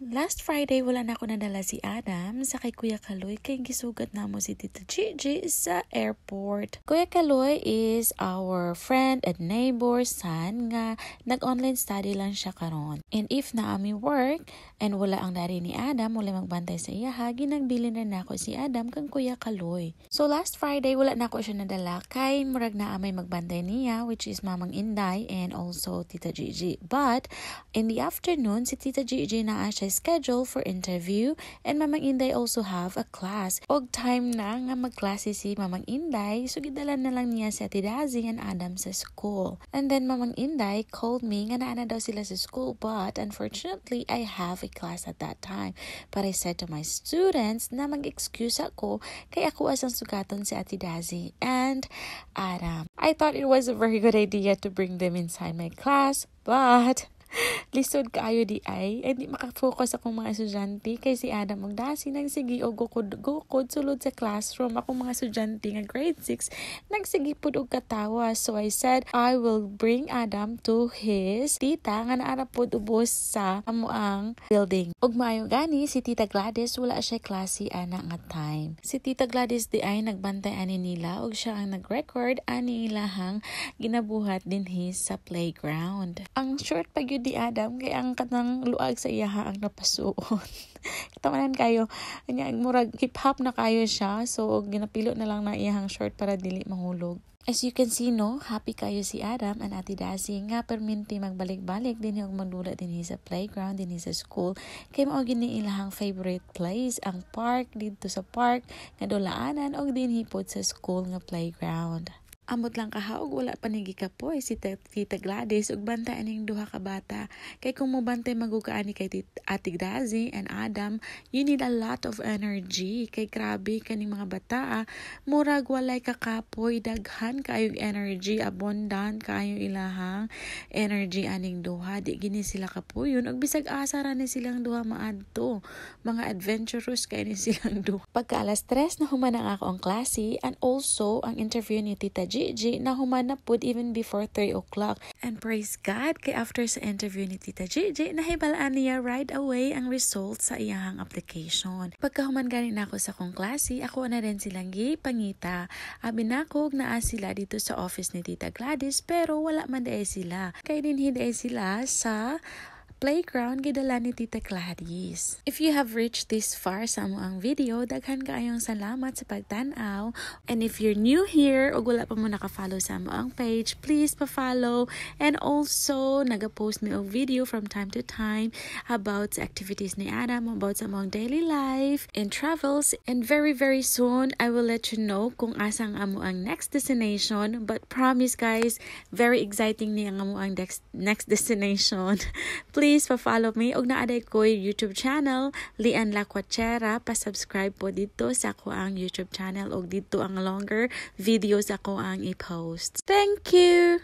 Last Friday, wala na ako nadala si Adam sa kay Kuya Kaloy kay gisugat namo si Tita Gigi sa airport. Kuya Kaloy is our friend and neighbor son nga nag-online study lang siya karon. And if naa mi work and wala ang daddy ni Adam, wala magbantay sa iyaha, ginagbilin na nako si Adam kang Kuya Kaloy. So last Friday, wala na ako siya nadala kay murag naa may magbantay niya, which is Mamang Inday and also Tita Gigi. But in the afternoon, si Tita Gigi naa siya schedule for interview and Mamang Inday also have a class. Og time na nga magklase si Mamang Inday, so gidala na lang niya si Ate Dazi and Adam sa school. And then Mamang Inday called me nga naa na daw sila sa school, but unfortunately I have a class at that time. But I said to my students na mag-excuse ako kay ako asang sugaton si Ate Dazi and Adam. I thought it was a very good idea to bring them inside my class, but lisod kaayo diay. Ay, di makafocus akong mga estudyante kay si Adam ug Dasi nagsige og gukod gukod sulod sa classroom. Akong mga estudyante nga grade 6 nagsige pud og katawa. So I said I will bring Adam to his tita nga naa ra pod ubos sa amoang building. Ug maayo gani si Tita Gladys, wala siya klase ana nga time. Si Tita Gladys diay nagbantay ani nila ug siya ang nag-record ani ilahang ginabuhat dinhi sa playground. Ang short pa gyud ni Adam kay ang kanang luag sa iyaha ang napasuon. Katamanan kayo. Anya, murag hip hop na kayo siya. So ginapilo na lang na iyahang short para dili mahulog. As you can see, no, happy kayo si Adam and Ate Dazi nga perminti magbalik-balik din yung magdula din sa playground din sa school kay mao gini ilahang favorite place, ang park, didto sa park nga dulaanan og dinhi pod sa school nga playground. Amot lang kahaog wala pa ni gikapoy si Tita Gladys ug bantay aning duha ka bata. Kay kung mobantay magud ka ani kay Ate Dazi and Adam, you need a lot of energy. Kay grabe kaning mga bata, ah. Murag walay kakapoy, daghan kaayong energy, abundant kaayo ilahang energy aning duha. Di gini sila kapuyon ug bisag asa ra ni silang duha maadto. Mga adventurous kay ni silang duha. Pagka alas 3 na human ang ako ang klase and also ang interview ni Tita Gigi na human na pud even before 3 o'clock. And praise God kay after sa interview ni Tita Gigi, nahibalaan niya right away ang result sa iyahang application. Pagkahuman gani nako sa akong klase, ako na rin silang gipangita. Abi nako naa sila didto sa office ni Tita Gladys, pero wala man diay sila. Kay dinhi diay sila sa playground gidala ni Tita Gladys. If you have reached this far sa amoang video, daghan kaayong salamat sa pagtan-aw. And if you're new here o wala pa mo naka-follow sa amoang page, please pa-follow. And also, naga-post mi og video from time to time about sa activities ni Adam, about sa among daily life and travels. And very, very soon, I will let you know kung asa ang amoang next destination. But promise guys, very exciting ni ang amoang next destination. Please pa-follow me og naa diay ko YouTube channel, Lian Lacuachera. Pa-subscribe po didto sa akoang YouTube channel og didto ang longer videos ako ang i-post. Thank you!